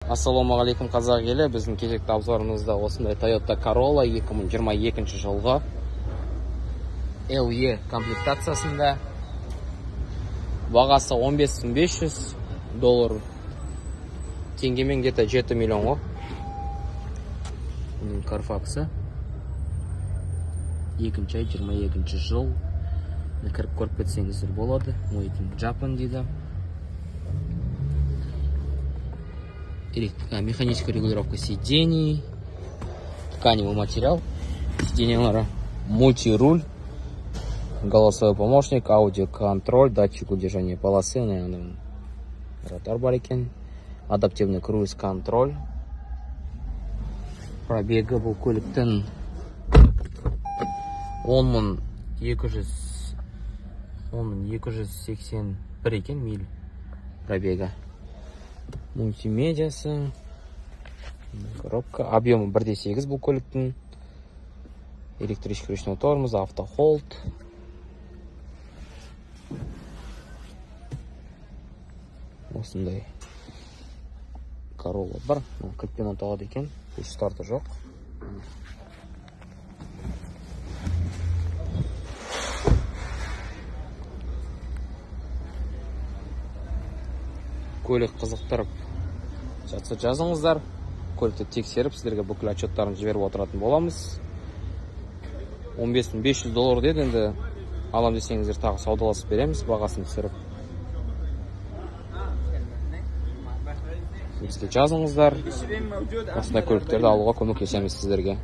Ассалаумағалейкум, қазақ елі. Біздің кезекті обзорымызда осындай Toyota Corolla 2022 жылғы LE комплектациясында. Бағасы 15.500 доллар. Теңгемен где-то 7 миллион ғой. Бұның Carfax-ы. 2 ай 22 жыл. Кіріп көріп кетсеңіздер болады. Made in Japan дейді. Механическая регулировка сидений, тканевый материал сиденья, мультируль, голосовой помощник, аудиоконтроль, датчик удержания полосы, наверное, ротор бар екен, адаптивный круиз-контроль. Пробегі бұл көліктің 10.281 екен миль пробегі. Мультимедиасы, коробка, объемы 1.8 бұл көліктің, электрический ручной тормоз, автохолд. Осындай Corolla бар, кілтпен оталады екен, еш старты жоқ. Көлік қызықтырып жатса жазыңыздар. Көлікті тексеріп, сіздерге бүкіл отчеттарын жіберіп отыратын боламыз. 15.500 доллар деді, енді алам десеңіздер тағы саудаласып береміз, бағасын түсіріп. Бізге жазыңыздар. Осындай көліктерді алуға көмектесеміз сіздерге.